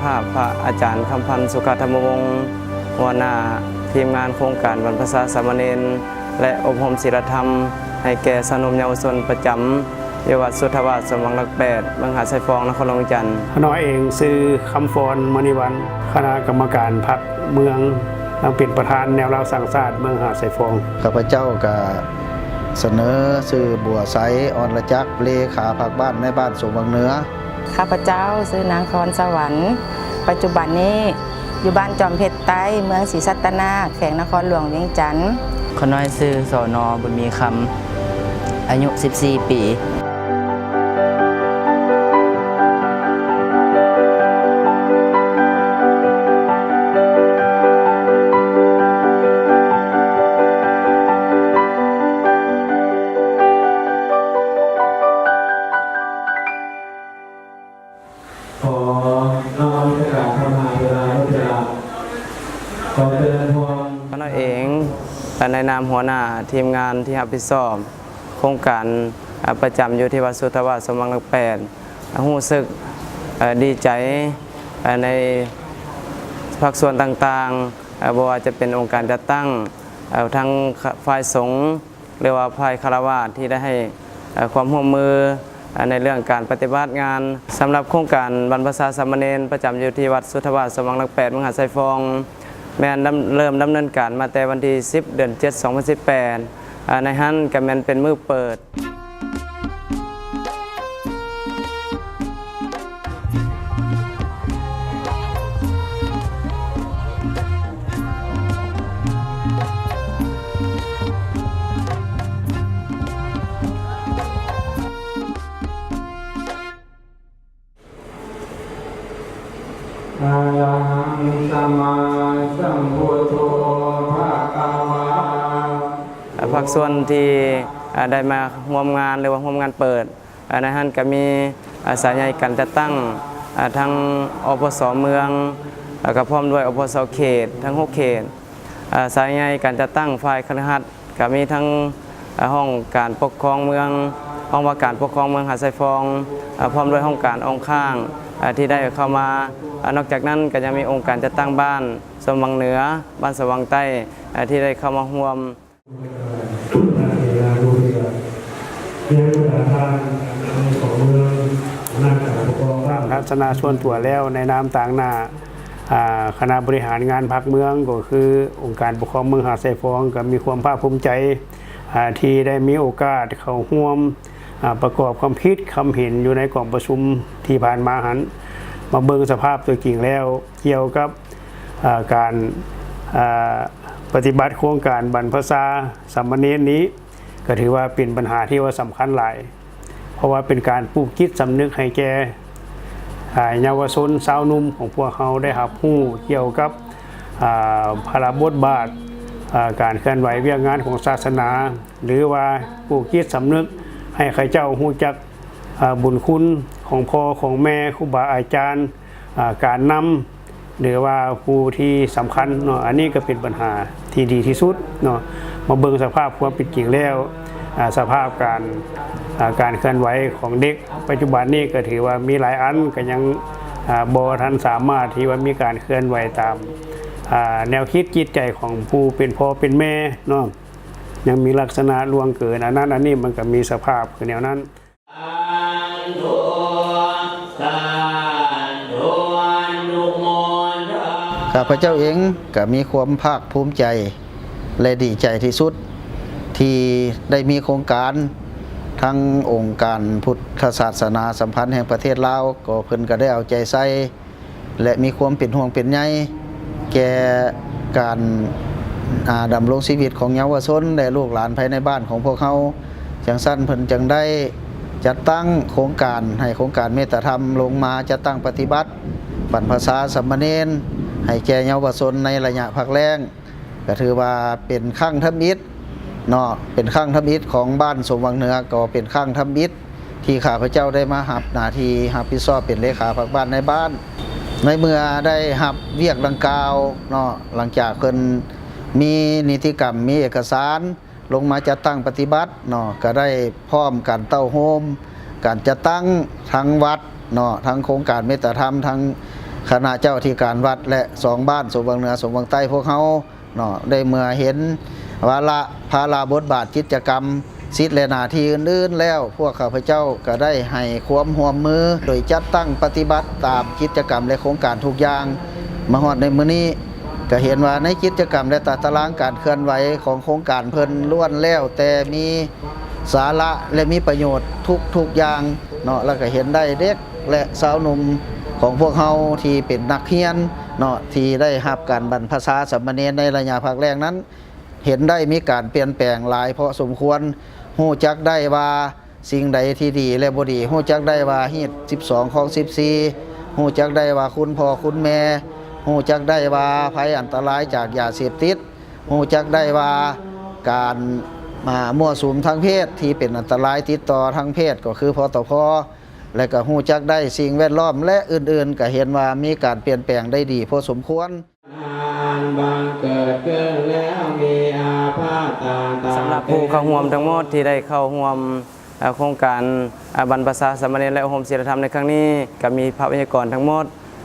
ພາບພະອາຈານ ຄຳພັນ ສຸຂະທຳມະວົງ ຫົວໜ້າທີມງານໂຄງການບັນພະຊາສາມະເນນ ແລະ ອົບຮົມສີລະທຳ ໃຫ້ແກ່ຊາວໜຸ່ມເຍົາວະຊົນປະຈຳຢູ່ວັດສຸດທະວາດ ສົມຫວັງຫຼັກແປດ ເມືອງຫາດຊາຍຟອງ ນະຄອນຫຼວງວຽງຈັນ. ຂ້ານ້ອຍເອງຊື່ ຄຳຟອນ ມະນີວັນ ຄະນະກຳມະການພັກເມືອງ ແລະ ເປັນປະທານແນວລາວສ້າງຊາດເມືອງຫາດຊາຍຟອງ. ຂ້າພະເຈົ້າກະສະເໜີຊື່ ບົວໄຊ ອອນລະຈັກ ເລຂາພັກບ້ານໃນບ້ານສົມຫວັງເໜືອ. ຂ້າພະເຈົ້າຊື່ນາງ ຄອນສະຫວັນ ປັດຈຸບັນນີ້ຢູ່ບ້ານຈອມເພັດໃຕ້ ເມືອງສີສັດຕະນາກ ແຂວງນະຄອນຫຼວງວຽງຈັນ. ຂ້ານ້ອຍຊື່ ສນ ບຸນມີຄຳ ອາຍຸສິບສີ່ປີ. ຂໍນະມັດສະການພະມະຫາເຖລານຸເຖລະ ຂໍຈະເລີນພອນ. ຂ້ານ້ອຍເອງ ໃນນາມຫົວໜ້າທີມງານທີ່ຮັບຜິດຊອບໂຄງການ ປະຈຳຢູ່ທີ່ວັດສຸດທະວາດ ສົມຫວັງຫຼັກແປດ ຮູ້ສຶກ ເອີ ດີໃຈ ເອີ ໃນພາກສ່ວນຕ່າງໆ ເອີ ບໍ່ວ່າຈະເປັນອົງການຈັດຕັ້ງ ເອີ ທັງ ຄະ ຝ່າຍສົງ ຫຼືວ່າຝ່າຍຄາລະວາດ ທີ່ໄດ້ໃຫ້ ເອີ ຄວາມຮ່ວມມື ເອີ ໃນເລື່ອງການປະຕິບັດງານ. ສຳລັບໂຄງການບັນພະຊາສາມະເນນ ປະຈຳຢູ່ທີ່ວັດສຸດທະວາດ ສົມຫວັງຫຼັກແປດ ເມືອງຫາດຊາຍຟອງ ແມ່ນດຳ ເລີ່ມດຳເນີນການມາແຕ່ວັນທີສິບ ເດືອນເຈັດ ສອງພັນສິບແປດ ເອີ ໃນຫັ້ນກະແມ່ນເປັນມື້ເປີດ. ອະລະຫັງ ສຳມາສຳພຸດໂທ ພະຄະວາ. ພາກສ່ວນທີ່ ເອີ ໄດ້ມາຮ່ວມງານ ຫຼືວ່າຮ່ວມງານເປີດ ເອີ ໃນຫັ້ນກະມີ ເອີ ສາຍໃຍການຈັດຕັ້ງ ເອີ ທັງ ອພສ ເມືອງ ແລ້ວກະພ້ອມດ້ວຍ ອພສ ເຂດ ທັງຫົກເຂດ ເອີ ສາຍໃຍການຈັດຕັ້ງຝ່າຍຄະລືຫັດ ກະມີທັງ ເອີ ຫ້ອງການປົກຄອງເມືອງ ຫ້ອງວ່າການປົກຄອງເມືອງຫາດຊາຍຟອງ ເອີ ພ້ອມດ້ວຍຫ້ອງການອ້ອມຂ້າງ ເອີ ທີ່ໄດ້ເຂົ້າມາ ເອີ ນອກຈາກນັ້ນກະຍັງມີອົງການຈັດຕັ້ງບ້ານສົມຫວັງເໜືອ ບ້ານສົມຫວັງໃຕ້ ເອີ ທີ່ໄດ້ເຂົ້າມາຮ່ວມ. ຕາມທັດສະນະສ່ວນຕົວແລ້ວ ໃນນາມຕາງໜ້າ ອາ ຄະນະບໍລິຫານງານພັກເມືອງ ກໍຄືອົງການປົກຄອງເມືອງຫາດຊາຍຟອງ ກໍມີຄວາມພາກພູມໃຈ ອາ ທີ່ໄດ້ມີໂອກາດເຂົ້າຮ່ວມ ອາ ປະກອບຄຳຄິດຄຳເຫັນຢູ່ໃນກອງປະຊຸມທີ່ຜ່ານມາຫັ້ນ ມາເບິ່ງສະພາບຕົວຈິງແລ້ວ ກ່ຽວກັບ ອາ ການ ອາ ປະຕິບັດໂຄງການບັນພະຊາສາມະເນນນີ້ ກໍຖືວ່າເປັນບັນຫາທີ່ວ່າສຳຄັນຫຼາຍ ເພາະວ່າເປັນການປູກຈິດສຳນຶກໃຫ້ແກ່ ອາ ເຍົາວະຊົນຊາວໜຸ່ມຂອງພວກເຮົາໄດ້ຮັບຮູ້ກ່ຽວກັບ ອາ ພາລະບົດບາດ ອາ ການເຄື່ອນໄຫວວຽກງານຂອງສາສະໜາ ຫຼືວ່າປູກຈິດສຳນຶກໃຫ້ເຂົາເຈົ້າຮູ້ຈັກ ອາ ບຸນຄຸນຂອງພໍ່ຂອງແມ່ ຄູບາອາຈານ ອາ ການນຳ ຫຼືວ່າຜູ້ທີ່ສຳຄັນເນາະ. ອັນນີ້ກໍເປັນບັນຫາທີ່ດີທີ່ສຸດເນາະ. ມາເບິ່ງສະພາບຄວາມເປັນຈິງແລ້ວ ອາ ສະພາບການ ອາ ການເຄື່ອນໄຫວຂອງເດັກປັດຈຸບັນນີ້ ກໍຖືວ່າມີຫຼາຍອັນກໍຍັງ ອາ ບໍ່ທັນສາມາດທີ່ວ່າມີການເຄື່ອນໄຫວຕາມ ອາ ແນວຄິດຈິດໃຈຂອງຜູ້ເປັນພໍ່ເປັນແມ່ເນາະ. ຍັງມີລັກສະນະລ່ວງເກີນອັນນັ້ນອັນນີ້ ມັນກໍມີສະພາບຄືແນວນັ້ນ. ຂ້າພະເຈົ້າເອງກໍມີຄວາມພາກພູມໃຈ ແລະ ດີໃຈທີ່ສຸດ ທີ່ໄດ້ມີໂຄງການ ທັງອົງການພຸດທະສາສະໜາສຳພັນແຫ່ງປະເທດລາວ ກໍເພິ່ນກໍໄດ້ເອົາໃຈໃສ່ ແລະ ມີຄວາມເປັນຫ່ວງເປັນໃຍແກ່ການ ອາ ດຳລົງຊີວິດຂອງເຍົາວະຊົນ ແລະ ລູກຫຼານພາຍໃນບ້ານຂອງພວກເຮົາ. ຈັ່ງຊັ້ນເພິ່ນຈຶ່ງໄດ້ຈັດຕັ້ງໂຄງການ ໃຫ້ໂຄງການເມດຕາທຳລົງມາຈັດຕັ້ງປະຕິບັດບັນພະຊາສາມະເນນໃຫ້ແກ່ເຍົາວະຊົນໃນໄລຍະພັກແລ້ງ. ກໍຖືວ່າເປັນຄັ້ງທຳອິດເນາະ ເປັນຄັ້ງທຳອິດຂອງບ້ານສົມຫວັງເໜືອ ກໍເປັນຄັ້ງທຳອິດທີ່ຂ້າພະເຈົ້າໄດ້ມາຮັບໜ້າທີ່ຮັບຜິດຊອບເປັນເລຂາພັກບ້ານນາຍບ້ານ. ໃນເມື່ອໄດ້ຮັບວຽກດັ່ງກ່າວເນາະ ຫຼັງຈາກເພິ່ນມີນິຕິກຳ ມີເອກະສານ ລົງມາຈັດຕັ້ງປະຕິບັດເນາະ ກະໄດ້ພ້ອມການເຕົ້າໂຮມ ການຈັດຕັ້ງທັງວັດເນາະ ທັງໂຄງການເມດຕາທຳ ທັງ ຄະນະເຈົ້າອະທິການວັດ ແລະ ສອງບ້ານ ສົມຫວັງເໜືອ ສົມຫວັງໃຕ້ ພວກເຮົາເນາະ ໄດ້ເມື່ອເຫັນວາລະ ພາລະ ບົດບາດ ກິດຈະກຳ ສິດ ແລະ ໜ້າທີ່ອື່ນໆແລ້ວ, ພວກຂ້າພະເຈົ້າກໍໄດ້ໃຫ້ຄວາມຮ່ວມມື ໂດຍຈັດຕັ້ງປະຕິບັດຕາມກິດຈະກຳ ແລະ ໂຄງການທຸກຢ່າງ. ມາຮອດໃນມື້ນີ້ ກໍເຫັນວ່າໃນກິດຈະກຳ ແລະ ຕາຕະລາງການເຄື່ອນໄຫວຂອງໂຄງການເພິ່ນ ລ້ວນແລ້ວແຕ່ມີສາລະ ແລະ ມີປະໂຫຍດທຸກໆຢ່າງເນາະ, ແລ້ວກໍເຫັນໄດ້ເດັກ ແລະ ຊາວໜຸ່ມຂອງພວກເຮົາທີ່ເປັນນັກຮຽນເນາະ ທີ່ໄດ້ຮັບການບັນພະຊາສາມະເນນໃນໄລຍະພັກແລ້ງນັ້ນ ເຫັນໄດ້ມີການປ່ຽນແປງຫຼາຍພໍສົມຄວນ, ຮູ້ຈັກໄດ້ວ່າສິ່ງໃດທີ່ດີ ແລະ ບໍ່ດີ, ຮູ້ຈັກໄດ້ວ່າຮີດສິບສອງ ຄອງສິບສີ່, ຮູ້ຈັກໄດ້ວ່າຄຸນພໍ່ຄຸນແມ່, ຮູ້ຈັກໄດ້ວ່າໄພອັນຕະລາຍຈາກຢາເສບຕິດ, ຮູ້ຈັກໄດ້ວ່າການ ອ່າ ມົ້ວສຸມທາງເພດທີ່ເປັນອັນຕະລາຍຕິດຕໍ່ທາງເພດ ກໍຄື ພຕພ ແລະ ກໍຮູ້ຈັກໄດ້ສິ່ງແວດລ້ອມ ແລະ ອື່ນໆ, ກໍເຫັນວ່າມີການປ່ຽນແປງໄດ້ດີພໍສົມຄວນ. ອັນບັງເກີດຂຶ້ນແລ້ວມີອາພາດຕ່າງໆ ສຳລັບຜູ້ເຂົ້າຮ່ວມທັງໝົດທີ່ໄດ້ເຂົ້າຮ່ວມ ເອີ່ ໂຄງການ ເອີ່ ບັນພະຊາສາມະເນນ ແລະ ອົບຮົມສີລະທຳໃນຄັ້ງນີ້ ກໍມີພະໄວຍາກອນທັງໝົດ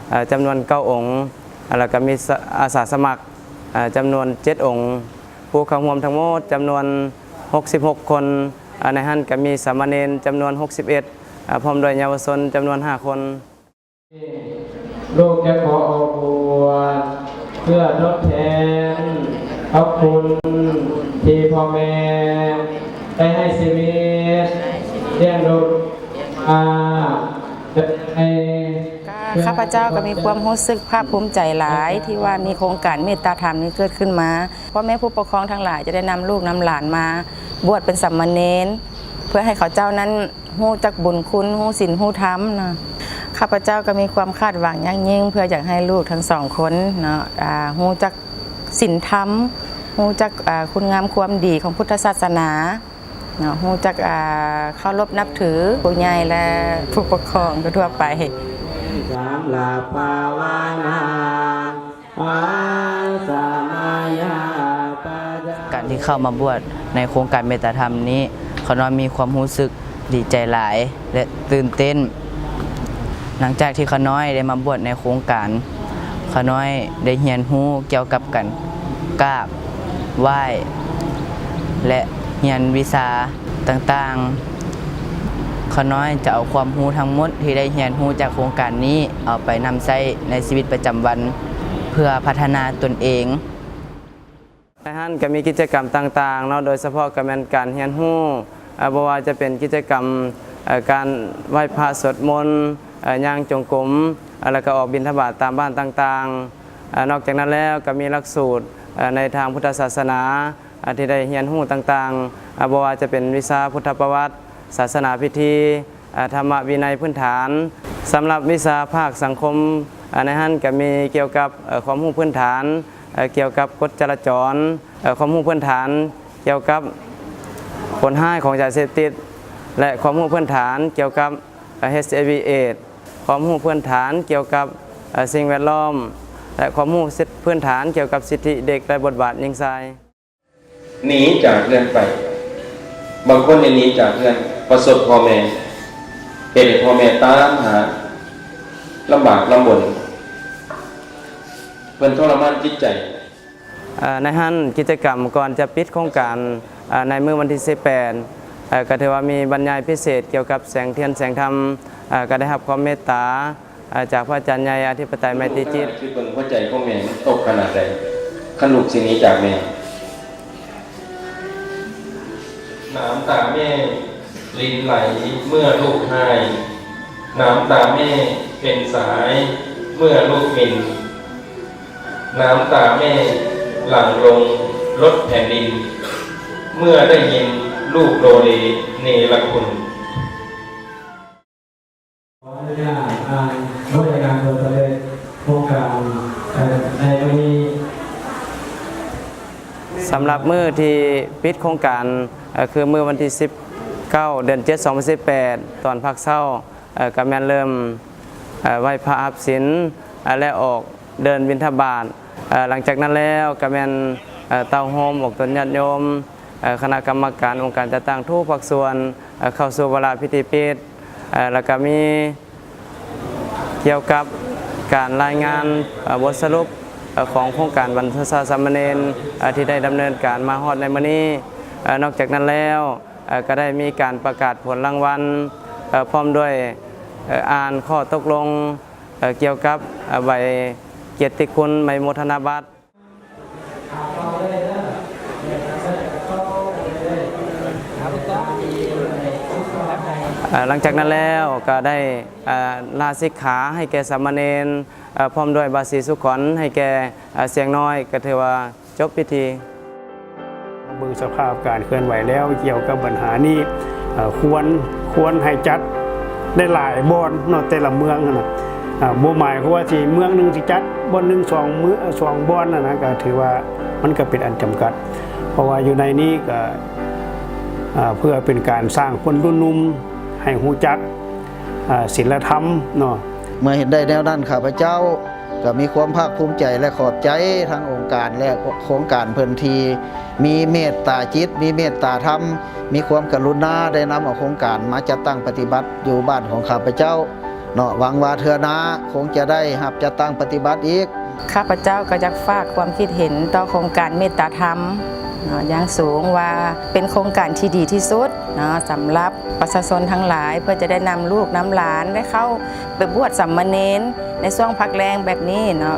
ເອີ່ ຈຳນວນເກົ້າອົງ ແລ້ວກໍມີສະ ອາສາສະໝັກ ເອີ່ ຈຳນວນເຈັດອົງ, ຜູ້ເຂົ້າຮ່ວມທັງໝົດຈຳນວນຫົກສິບຫົກຄົນ, ໃນນັ້ນກໍມີສາມະເນນຈຳນວນຫົກສິບເອັດ ພ້ອມດ້ວຍເຍົາວະຊົນຈຳນວນຫ້າຄົນ. ລູກຈະຂໍອອກບວດເພື່ອທົດແທນຂອບຄຸນທີ່ພໍ່ແມ່ໄດ້ໃຫ້ຊີວິດລ້ຽງດູມາ. ຂ້າພະເຈົ້າກໍມີຄວາມຮູ້ສຶກພາກພູມໃຈຫຼາຍ ທີ່ວ່າມີໂຄງການເມດຕາທຳນີ້ເກີດຂຶ້ນມາ. ພໍ່ແມ່ຜູ້ປົກຄອງທັງຫຼາຍຈະໄດ້ນຳລູກນຳຫຼານມາບວດເປັນສາມະເນນ ເພື່ອໃຫ້ເຂົາເຈົ້ານັ້ນ ຮູ້ຈັກບຸນຄຸນ, ຮູ້ສິນ, ຮູ້ທຳເນາະ. ຂ້າພະເຈົ້າກໍມີຄວາມຄາດຫວັງຢ່າງຍິ່ງ ເພື່ອຢາກໃຫ້ລູກທັງສອງຄົນເນາະ ອາ ຮູ້ຈັກສິນທຳ, ຮູ້ຈັກ ອາ ຄຸນງາມຄວາມດີຂອງພຸດທະສາສະໜາເນາະ, ຮູ້ຈັກ ອາ ເຄົາລົບນັບຖືຜູ້ໃຫຍ່ ແລະ ຜູ້ປົກຄອງທົ່ວໆໄປ. ສຳລັບພາວະນາ ການທີ່ເຂົ້າມາບວດໃນໂຄງການເມດຕາທຳນີ້ ຂ້ານ້ອຍມີຄວາມຮູ້ສຶກດີໃຈຫຼາຍ ແລະ ຕື່ນເຕັ້ນ. ຫຼັງຈາກທີ່ຂ້ານ້ອຍໄດ້ມາບວດໃນໂຄງການ, ຂ້ານ້ອຍໄດ້ຮຽນຮູ້ກ່ຽວກັບການກາບໄຫວ້ ແລະ ຮຽນວິຊາຕ່າງໆ. ຂ້ານ້ອຍຈະເອົາຄວາມຮູ້ທັງໝົດທີ່ໄດ້ຮຽນຮູ້ຈາກໂຄງການນີ້ ເອົາໄປນຳໃຊ້ໃນຊີວິດປະຈຳວັນ ເພື່ອພັດທະນາຕົນເອງ. ໃນຫັ້ນກໍມີກິດຈະກຳຕ່າງໆເນາະ, ໂດຍສະເພາະກໍແມ່ນການຮຽນຮູ້ ເອີ່ ບໍ່ວ່າຈະເປັນກິດຈະກຳ ເອີ່ ການໄຫວ້ພະສວດມົນ, ເອີ່ ຍ່າງຈົງກົມ, ເອີ່ ແລ້ວກໍອອກບິນທະບາດຕາມບ້ານຕ່າງໆ. ເອີ່ ນອກຈາກນັ້ນແລ້ວກໍມີຫຼັກສູດ ເອີ່ ໃນທາງພຸດທະສາສະໜາ ເອີ່ ທີ່ໄດ້ຮຽນຮູ້ຕ່າງໆ ເອີ່ ບໍ່ວ່າຈະເປັນວິຊາພຸດທະປະຫວັດ, ສາສະໜາພິທີ, ເອີ່ ທຳມະວິໄນພື້ນຖານ. ສຳລັບວິຊາພາກສັງຄົມ ເອີ່ ໃນຫັ້ນກໍມີກ່ຽວກັບ ເອີ່ ຄວາມຮູ້ພື້ນຖານ ເອີ່ ກ່ຽວກັບກົດຈະລາຈອນ, ເອີ່ ຄວາມຮູ້ພື້ນຖານກ່ຽວກັບຜົນຮ້າຍຂອງຢາເສບຕິດ ແລະ ຄວາມຮູ້ພື້ນຖານກ່ຽວກັບ ເອີ່ ເອັດຊ໌ໄອວີ ເອດສ໌, ຄວາມຮູ້ພື້ນຖານກ່ຽວກັບ ເອີ່ ສິ່ງແວດລ້ອມ ແລະ ຄວາມຮູ້ພື້ນຖານກ່ຽວກັບສິດທິເດັກ ແລະ ບົດບາດຍິງຊາຍ. ໜີຈາກເຮືອນໄປ. ບາງຄົນນີ້ໜີຈາກເຮືອນ ປະສົບພໍ່ແມ່ ເຮັດໃຫ້ພໍ່ແມ່ຕາມຫາ ລຳບາກລຳບົນ ເພິ່ນທໍລະມານຈິດໃຈ. ເອີ່ ໃນຫັ້ນກິດຈະກຳກ່ອນຈະປິດໂຄງການ ເອີ່ ໃນມື້ວັນທີສິບແປດ ເອີ່ ກໍຖືວ່າມີບັນຍາຍພິເສດກ່ຽວກັບແສງທຽນແສງທຳ ເອີ່ ກໍໄດ້ຮັບຄວາມເມດຕາ ເອີ່ ຈາກພະອາຈານໃຫຍ່ອະທິປະໄຕໄມຕີຈິດ. ຄິດເບິ່ງຫົວໃຈຂອງແມ່ມັນຕົກຂະໜາດໃດ ຄັນລູກຊິໜີຈາກແມ່. ນ້ຳຕາແມ່ລິນໄຫຼເມື່ອລູກຮ້າຍ, ນ້ຳຕາແມ່ເປັນສາຍເມື່ອລູກມິນ, ນ້ຳຕາແມ່ຫຼັ່ງລົງລົດແຜ່ນດິນ ເມື່ອໄດ້ຍິນລູກໂລເລເນລະຄຸນ. ຂໍອະນຸຍາດອ່ານບົດລາຍງານຜົນສຳເລັດໂຄງການ ເອີ່ ໃນມື້ນີ້. ສຳລັບມື້ທີ່ປິດໂຄງການ ເອີ່ ຄືມື້ວັນທີສິບເກົ້າ ເດືອນເຈັດ ສອງພັນສິບແປດ ຕອນພາກເຊົ້າ ເອີ່ ກໍແມ່ນເລີ່ມ ເອີ່ ໄຫວ້ພະຮັບສິນ ເອີ່ ແລະ ອອກເດີນບິນທະບາດ. ເອີ່ ຫຼັງຈາກນັ້ນແລ້ວກໍແມ່ນ ເອີ່ ເຕົ້າໂຮມອອກຕົນຍາດໂຍມ ເອີ່ ຄະນະກຳມະການອົງການຈັດຕັ້ງທຸກພາກສ່ວນ ເອີ່ ເຂົ້າສູ່ວາລະພິທີປິດ ເອີ່ ແລ້ວກໍມີກ່ຽວກັບ ການລາຍງານ ເອີ ບົດສະຫຼຸບ ເອີ ຂອງໂຄງການບັນພະຊາສາມະເນນ ເອີ ທີ່ໄດ້ດຳເນີນການມາຮອດໃນມື້ນີ້. ເອີ ນອກຈາກນັ້ນແລ້ວ ເອີ ກໍໄດ້ມີການປະກາດຜົນລາງວັນ ເອີ ພ້ອມດ້ວຍ ເອີ ອ່ານຂໍ້ຕົກລົງ ເອີ ກ່ຽວກັບ ເອີ ໃບກຽດຕິຄຸນ ໃບໂມທະນາບັດ. ເອີ ຫຼັງຈາກນັ້ນແລ້ວກໍໄດ້ ເອີ ລາສິກຂາໃຫ້ແກ່ສາມະເນນ ເອີ ພ້ອມດ້ວຍບາສີສຸຂວັນໃຫ້ແກ່ ເອີ ຊ່ຽງນ້ອຍ ກໍຖືວ່າຈົບພິທີ. ເບິ່ງສະພາບການເຄື່ອນໄຫວແລ້ວ ກ່ຽວກັບບັນຫານີ້ ເອີ ຄວນ ຄວນໃຫ້ຈັດໄດ້ຫຼາຍບ່ອນເນາະ ແຕ່ລະເມືອງຫັ້ນນະ. ເອີ ບໍ່ໝາຍຄວາມວ່າຊິເມືອງໜຶ່ງຊິຈັດບ່ອນໜຶ່ງສອງມື້ ສອງບ່ອນຫັ້ນນະ ກໍຖືວ່າມັນກໍເປັນອັນຈຳກັດ ເພາະວ່າຢູ່ໃນນີ້ກໍ ເອີ ເພື່ອເປັນການສ້າງຄົນລຸ້ນໜຸ່ມໃຫ້ຮູ້ຈັກ ເອີ ສິນລະທຳເນາະ. ເມື່ອເຫັນໄດ້ແນວນັ້ນ ຂ້າພະເຈົ້າກໍມີຄວາມພາກພູມໃຈ ແລະ ຂອບໃຈທາງອົງການ ແລະ ໂຄງການເພິ່ນທີ່ມີເມດຕາຈິດ ມີເມດຕາທຳ ມີຄວາມກະລຸນາ ໄດ້ນຳເອົາໂຄງການມາຈັດຕັ້ງປະຕິບັດຢູ່ບ້ານຂອງຂ້າພະເຈົ້າເນາະ. ຫວັງວ່າເທື່ອໜ້າຄົງຈະໄດ້ຮັບຈັດຕັ້ງປະຕິບັດອີກ. ຂ້າພະເຈົ້າກໍຢາກຝາກຄວາມຄິດເຫັນຕໍ່ໂຄງການເມດຕາທຳເນາະ ຢ່າງສູງ ວ່າເປັນໂຄງການທີ່ດີທີ່ສຸດເນາະ ສຳລັບປະຊາຊົນທັງຫຼາຍ ເພື່ອຈະໄດ້ນຳລູກນຳຫຼານໄດ້ເຂົ້າໄປບວດສາມະເນນໃນຊ່ວງພັກແລ້ງແບບນີ້ເນາະ.